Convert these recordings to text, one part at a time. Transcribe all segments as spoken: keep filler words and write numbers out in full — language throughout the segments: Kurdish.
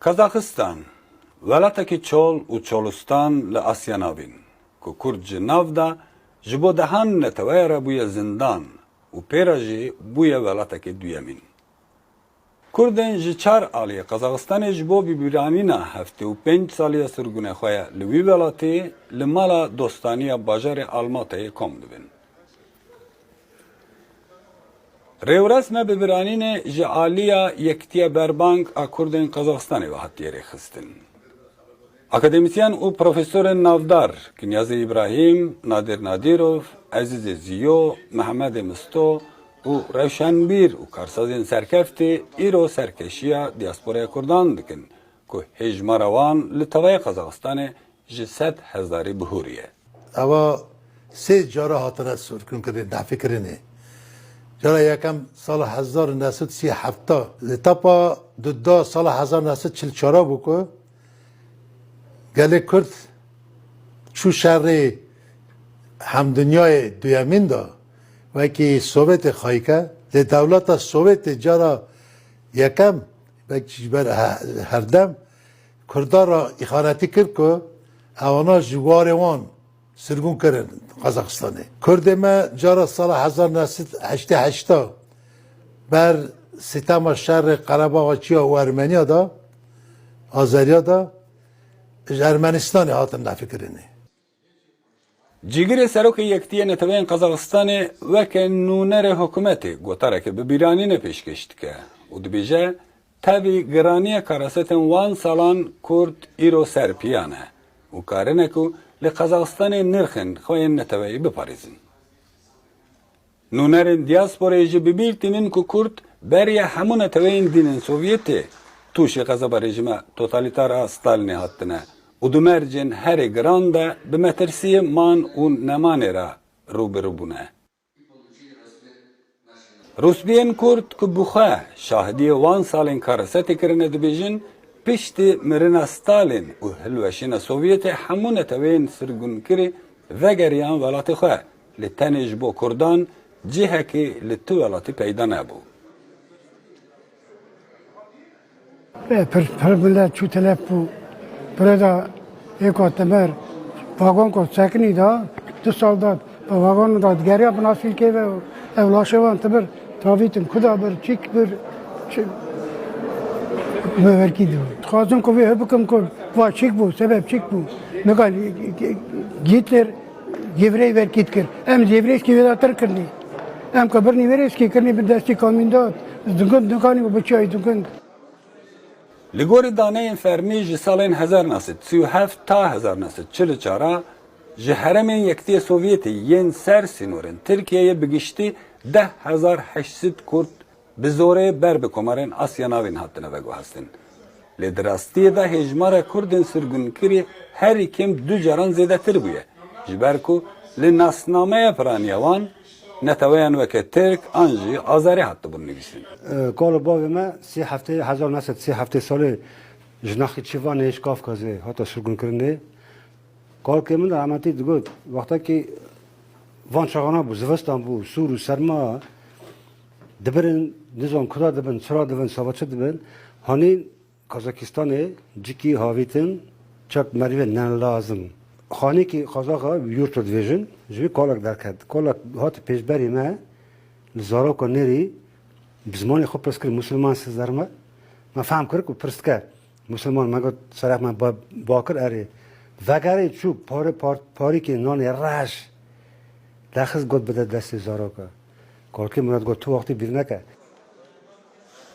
Kazaxistan, welatekî çol û çolistan li Asya Navîn, ku Kurd ji nav da, ji bo dehan neteweya re bûye zindan û pê re jî bûye welatekî duyemîn. Kurdên ji çar aliyê Qazaxistanê ji bo bibîranîna heftê û pênc saliya sirgûnê xwe ya li wî welatê li mala dostaniya bajarê Almatayê kom dibin. Rêwresme bibîranînê ji aliya Yekitiya Berbang a Kurdên Qazaxistanê ve hatiye rêxistin. Akademîsyen û profesorên navdar Kinyazê Îbrahîm, Nadir Nadîrov, Ezîzê Ziyo, Mehemedê Misto û rewşenbîr û karsazên serkeftî îro serkêşiya diasporaya Kurdan dikin ku hêjmara wan li tevaya Qazaxistanê ji sed hezarî bihûriye. Ewa sê cara hatine sirgûnkirin, nefîkirinê. Cara yekem sala hezar û neh sed sî heft, li tepa duda sala hezar neh sed çil çar bû ku gelê Kurd çû şerê hemdinyayê duyemîn de, wekî Sovyetê xayîke, lê dewleta Sovyetê cara yekem, belkî ji ber he-, herdem, Kurdan re îxanetî kir ku ewana ji warê wan sirgûn kirin Qazaxistanê. Kurdê me cara sala hezar neh sed heştê heşt ber sîtema şerê Qerebaxa Çiya û Ermeniya de, Azeriya de, ji Ermenistanê hatin nefîkirinê. Cîgirê Serokê Yekitiyê Neteweyên Qazaxistanê weke nûnerê hikûmetê gotarekê bibîranînê pêşkêş dike û dibêje, tevî giraniya karasetên wan salan Kurd îro ser piya ne û karine ku li Qazaxistanê nirxên xwe yên neteweyî biparêzin. Nûnerên diasporayê jî bi bîr tînin ku Kurd beriya hemû neteweyên dînên Sovyetê tûşî xezeba rejîma totalîtar a Stalînê hatine û di mercên herê giran de bi metirsiyê man û nemanê re rû bi rû bûne. Rûspiyên Kurd ku bi xwe şahidiyê wan salên karesetê kirine dibêjin, piştî mirina Stalîn û hilweşîna Sovyetê hemû neteweyên sirgûnkirî vegeriyan welatê xwe. Lê tenê ji bo Kurdan cihekî li tu welatî peyda nebû. Pir, pir millet çû telef bû. Pire da êka temer, vagon ko sekinî da, du sal da, bi vagon da digeriya bi nasîlkê ve, ew laşê wan tibir, tavîtin, kuda bir, çik bir, çi, bi verkî dû. Dixwazim ku vê hê bikim ku va çik bû, sebeb çik bû. Nika Gîtler Gêvreyê verkî dikir. Em Gêvreyskî wê de tir kirnî. Em ka birnî Gêvreyskî kirnî bi destî kamîn de, dingund nikanî bi çiyayî dingund. Li gorî daneyên fermî ji salên hezar neh sed sî û heft ta hezar neh sed çil û çar a ji herêmên Yekitiyê Sovyetê yên ser sînorên Tirkiyeyê bi giştî deh hezar heşt sed Kurd bi zorê ber bi komarên Asya Navîn hatine veguhestin. Lê di rastiyê de hêjmara Kurdên sirgûnkirî herî kêm du caran zêdetir bûye. Ji ber ku li nasnameya piraniya wan neteweyan weke Tirk an jî Azerî hatibûn nivîsîn. Kalo bavê me sê heftê, hezar neh sed sê heftê salê ji naxê Çivanê ji Kafkazê hate sirgûnkirinê. Kalkê min de rehmetî digot, wextekî van çaxana bû, zivistan bû, sûr û serma, dibirin, nizam kuda dibin, çira dibin, sava çi dibin, hanîn Kazakistanê cikî havîtin çek merivê nen lazim. Xanîkî Qazaxa yurto divêjin, ji wî kalek derket. Kalek hat pêşberî me, li zaroka nêrî, bi zimanê xwe pirs kir, Musulman siz derme? Me fehm kir ku pirs dike. Musulman me got, serek me ba-, bakir erê. Vegerê çû, parê par-, parîkê nanê reş. Lexist got bide destê zaroka. Kalkê Murat got, tu wextî bîr neke.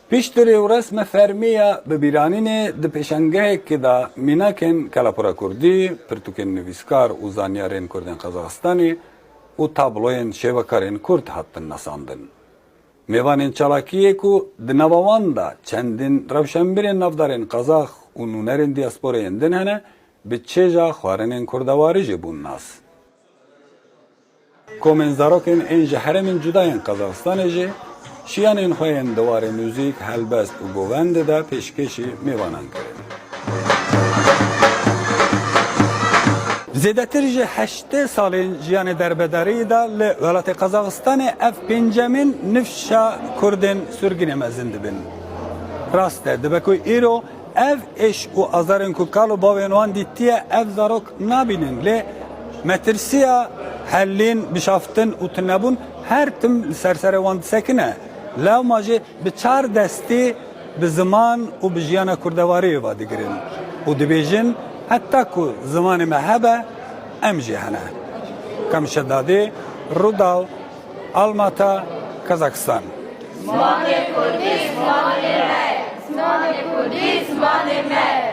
Piştî rêwresme fermî ya bibîranînê di pêşangehekê de mînakên kelepûra kurdî, pirtûkên nivîskar û zanyarên kurdên Qazaxistanê û tabloyên şêvekarên kurd hatin nasandin. Mêvanên çalakiyê ku di nava wan de çendin rewşenbîrên navdarên qazax û nûnerên diasporeyên din hene, bi çêja xwarinên kurdewarî jî bûn nas. Komên zarokên ên ji herêmên cuda yên Qazaxistanê jî şiyanên xwe yên di warê muzîk, helbest û govendê de pêşkêşî mêvanan kirin. Zêdetir ji heştê salên jiyanê derbedarî de li welatê Qazaxistanê ev pêncemîn nifşa Kurdên sirgûnê mezin dibin. Rast e, dibe ku îro Ev êş û azarên ku kal û bavên wan dîtiye, ev zarok nabînin. Lê metirsiya helîn, bişaftin û tunebûn her tim li ser serê wan disekine. Lewma jî bi çar destî bi ziman û bi jiyana kurdewariyê ve digirin û dibêjin, heta ku zimanê me hebe, em jî hene. Kam Şedadî, Rûdaw, Almata, Kazakistan. Zimanê Kurdî zimanê me ye. Zimanê Kurdî zimanê me ye.